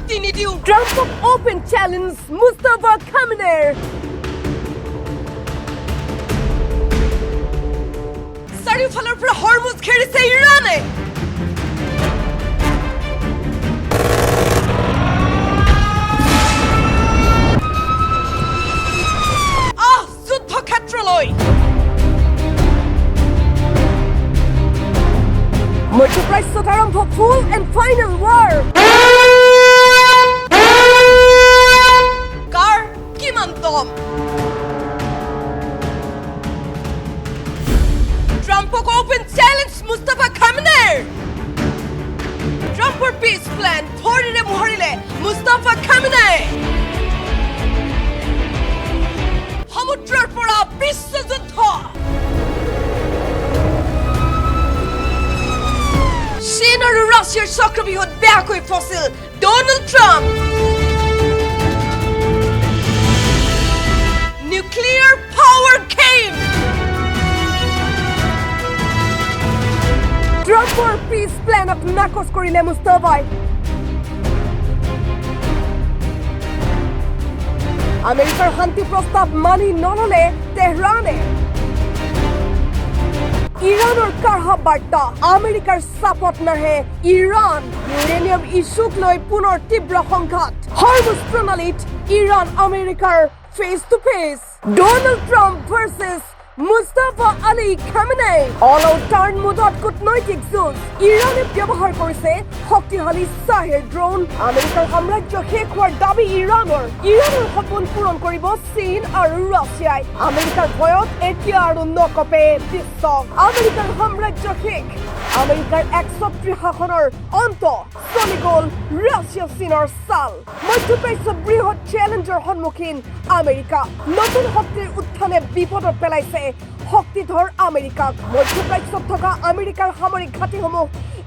শান্তি নিদিওঁ। ট্ৰাম্পক অপেন চেলেঞ্জ মুস্তাফা খামেনেৰ। চাৰিওফালৰ পৰা হৰমুজ ঘেৰিছে ইৰাণে। আহ যুদ্ধক্ষেত্ৰলৈ। মধ্যপ্ৰাচ্যত আৰম্ভ ফুল এণ্ড ফাইনেল ৱাৰ। কাৰ কিমান দম? ট্ৰাম্পক অপেন চেলেঞ্জ মুস্তাফা খামেনেৰ। ট্ৰাম্পৰ পিচ প্লেন ভৰিৰে মোহাৰিলে মুস্তাফা খামেনে। সমুদ্ৰৰ পৰা বিশ্বযুদ্ধ। চীন আৰু ৰাছিয়াৰ চক্ৰব্যূহত বেয়াকৈ fossil Donald Trump. Nuclear power game. ট্ৰাম্পৰ পিচ প্লেনক নাকচ কৰিলে মুস্তাফাই। আমেৰিকাৰ শান্তি প্ৰস্তাৱ মানি নললে তেহৰানে। ইৰাণৰ কাঢ়া বাৰ্তা, আমেৰিকাৰ চাপত নাহে ইৰাণ। ইউৰেনিয়াম ইছ্যুক লৈ পুনৰ তীব্ৰ সংঘাত। হৰমুজ প্ৰণালীত ইৰাণ আমেৰিকাৰ face to face. Donald Trump versus Mojtaba Ali Khamenei. All out turn মুডত কূটনৈতিক যুঁজ। ইৰাণে ব্যৱহাৰ কৰিছে শক্তিশালী চাহেদ ড্ৰোন। আমেৰিকাৰ সাম্ৰাজ্য শেষ হোৱাৰ দাবী ইৰাণৰ। ইৰাণৰ সপোন পূৰণ কৰিব চীন আৰু ৰাছিয়াই। আমেৰিকাৰ ভয়ত এতিয়া আৰু নকঁপে বিশ্ব। আমেৰিকাৰ সাম্ৰাজ্য শেষ, আমেৰিকাৰ একছত্ৰী শাসনৰ অন্ত। চলি গ'ল ৰাছিয়া চীনৰ চাল। মধ্যপ্ৰাচ্যত বৃহৎ চেলেঞ্জৰ সন্মুখীন আমেৰিকা। নতুন শক্তিৰ উত্থানে বিপদত পেলাইছে শক্তিধৰ আমেৰিকাক। মধ্যপ্ৰাচ্যত থকা আমেৰিকাৰ সামৰিক ঘাটিসমূহ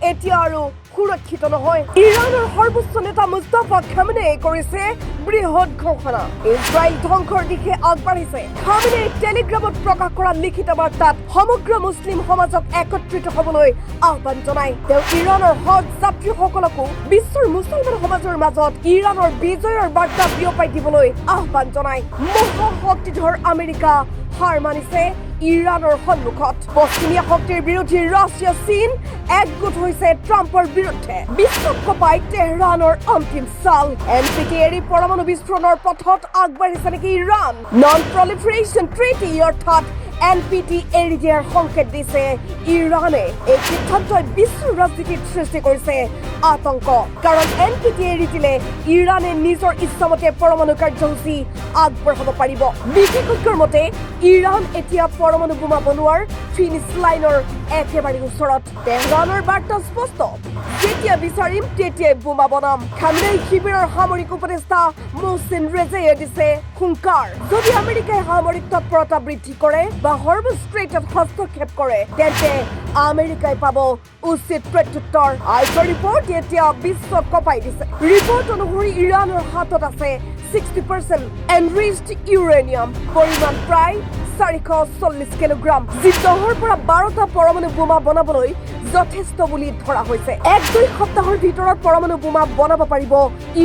এতিয়া আৰু সুৰক্ষিত নহয়। ইৰাণৰ সৰ্বোচ্চ নেতা মুস্তাফা খামেনেয়ে কৰিছে বৃহৎ ঘোষণা। ইজৰাইল ধ্বংসৰ দিশে আগবাঢ়িছে। খামেনেয়ে টেলিগ্ৰামত প্ৰকাশ কৰা লিখিত বাৰ্তাত সমগ্ৰ মুছলিম সমাজক একত্ৰিত হ'বলৈ আহ্বান জনায়। তেওঁ ইৰাণৰ হজ যাত্ৰীসকলকো বিশ্বৰ মুছলমান সমাজৰ মাজত ইৰাণৰ বিজয়ৰ বাৰ্তা বিয়পাই দিবলৈ আহ্বান জনায়। মহাশক্তিধৰ আমেৰিকা হাৰ মানিছে ইৰাণৰ সন্মুখত। পশ্চিমীয়া শক্তিৰ বিৰোধী ৰাছিয়া চীন একগোট হৈছে ট্ৰাম্পৰ বিৰুদ্ধে। বিশ্বক কঁপাই তেহৰাণৰ অন্তিম চাল। এনপিটি এৰি পৰমাণু বিস্ফোৰণৰ পথত আগবাঢ়িছে নেকি ইৰাণ? নন প্ৰলিফাৰেশ্যন ট্ৰিটি অৰ্থাৎ এনপিটি এৰি দিয়াৰ সংকেত দিছে ইৰাণে। এই সিদ্ধান্তই বিশ্ব ৰাজনীতিত সৃষ্টি কৰিছে আতংক। কাৰণ এনপিটি এৰি দিলে ইৰাণে নিজৰ ইচ্ছামতে পৰমাণু কাৰ্যসূচী আগবঢ়াব পাৰিব। বিশেষজ্ঞৰ মতে ইৰাণ এতিয়া পৰমাণু বোমা বনোৱাৰ ফিনিছ লাইনৰ একেবাৰে ওচৰত। তেহৰাণৰ বাৰ্তা স্পষ্ট, যেতিয়া বিচাৰিম তেতিয়াই বোমা বনাম। খামেনেই শিবিৰৰ সামৰিক উপদেষ্টা মোহসেন ৰেজেয়ে দিছে হুংকাৰ, যদি আমেৰিকাই সামৰিক তৎপৰতা বৃদ্ধি কৰে বা হৰমুজ ষ্ট্ৰেইটত হস্তক্ষেপ কৰে, তেন্তে আমেৰিকাই পাব উচিত প্ৰত্যুত্তৰ। আলফা ৰিপৰ্ট এতিয়া বিশ্বক কঁপাই দিছে। ৰিপৰ্ট অনুসৰি ইৰাণৰ হাতত আছে 60% এনৰিচড ইউৰেনিয়াম, পৰিমাণ প্ৰায় 440 কিলোগ্ৰাম, যি 10ৰ পৰা 12টা পৰমাণু বোমা বনাবলৈ যথেষ্ট বুলি ধৰা হৈছে। 1-2 সপ্তাহৰ ভিতৰত পৰমাণু বোমা বনাব পাৰিব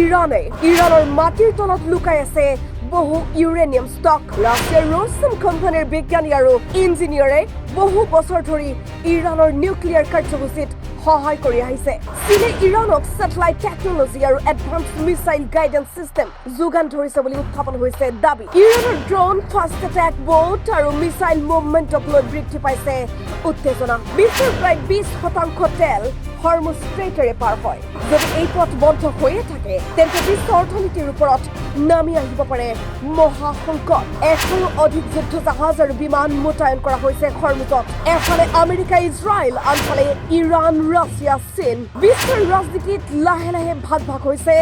ইৰাণে। ইৰাণৰ মাটিৰ তলত লুকাই আছে বহু ইউৰেনিয়াম ষ্টক। ৰাছিয়াৰ ৰোছাটম কোম্পানীৰ বিজ্ঞানী আৰু ইঞ্জিনিয়াৰে বহু বছৰ ধৰি ইৰাণৰ নিউক্লিয়াৰ কাৰ্যসূচীত সহায় কৰি আহিছে। চীনে ইৰাণক ছেটেলাইট টেকনলজি আৰু এডভান্স মিছাইল গাইডেন্স চিষ্টেম যোগান ধৰিছে বুলি উত্থাপন হৈছে দাবী। ইৰাণৰ ড্ৰোন, ফাষ্ট এটেক বোট আৰু মিছাইল মুভমেণ্টক লৈ বৃদ্ধি পাইছে উত্তেজনা। বিশ্বৰ প্ৰায় 20% তেল হৰমুজ ষ্ট্ৰেইটেৰে পাৰ হয়। যদি এই পথ বন্ধ হৈয়ে থাকে, তেন্তে বিশ্ব অৰ্থনীতিৰ ওপৰত নামি আহিব পাৰে মহা সংকট। 100ৰো অধিক যুদ্ধ জাহাজ আৰু বিমান মোতায়েন কৰা হৈছে হৰমুজত। এফালে আমেৰিকা ইজৰাইল, আনফালে ইৰাণ ৰাছিয়া চীন। বিশ্বৰ ৰাজনীতিত লাহে লাহে ভাগ ভাগ হৈছে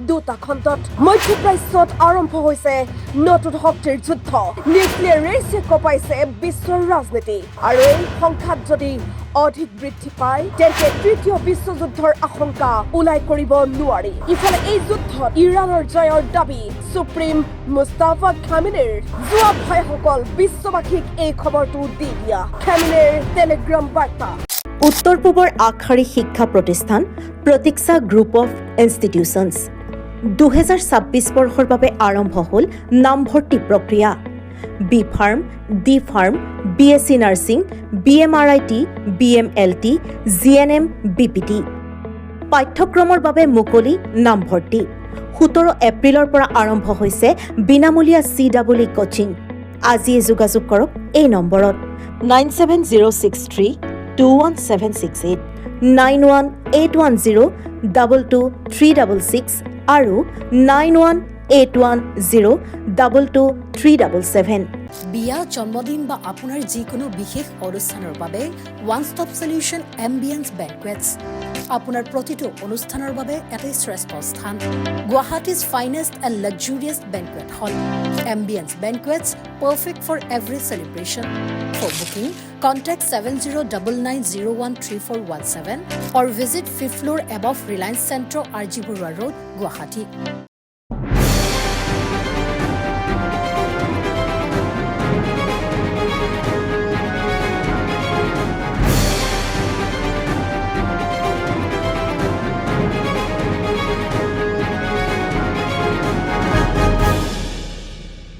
দুটা খণ্ডত। মধ্যপ্ৰাচ্যত আৰম্ভ হৈছে নতুন শক্তিৰ যুদ্ধ। নিউক্লিয়াৰ ৰেচে কঁপাইছে বিশ্বৰ ৰাজনীতি। আৰু এই সংঘাত যদি অধিক বৃদ্ধি পায়, তেন্তে তৃতীয় বিশ্বযুদ্ধৰ আশংকা উলাই কৰিব নোৱাৰি। ইফালে এই যুদ্ধত ইৰাণৰ জয়ৰ দাবী সুপ্ৰিম মুস্তাফা খামিনেৰ। যোৱা ভাইসকল, বিশ্ববাসীক এই খবৰটো দি দিয়া, খামিনেৰ টেলিগ্ৰাম বাৰ্তা। উত্তৰ পূবৰ আগশাৰী শিক্ষা প্ৰতিষ্ঠান প্ৰতীক্ষা গ্ৰুপ অফ ইনষ্টিটিউচনছ। 2026 বৰ্ষৰ বাবে আৰম্ভ হ'ল নামভৰ্তি প্ৰক্ৰিয়া। B Pharm, D Pharm, BSc Nursing, BMRIT, BMLT, GNM, BPT পাঠ্যক্ৰমৰ বাবে মুকলি নামভৰ্তি। 17 এপ্ৰিলৰ পৰা আৰম্ভ হৈছে বিনামূলীয়া চি ডাবল ই কোচিং। আজিয়ে যোগাযোগ কৰক এই নম্বৰত: 9706321768, 9181022366 আৰু 9181022377। বিয়া, জন্মদিন বা আপোনাৰ যিকোনো বিশেষ অনুষ্ঠানৰ বাবে ওৱান ষ্টপ চলিউশ্যন এম্বিয়েন্স বেংকুৱেটছ। আপোনাৰ প্ৰতিটো অনুষ্ঠানৰ বাবে এটাই শ্ৰেষ্ঠ স্থান, Guwahati's finest and luxurious banquet hall, Ambience Banquets, perfect for every celebration. For booking, contact 7099013417 or visit fifth floor above Reliance Centre, RG Barooah Road, Guwahati.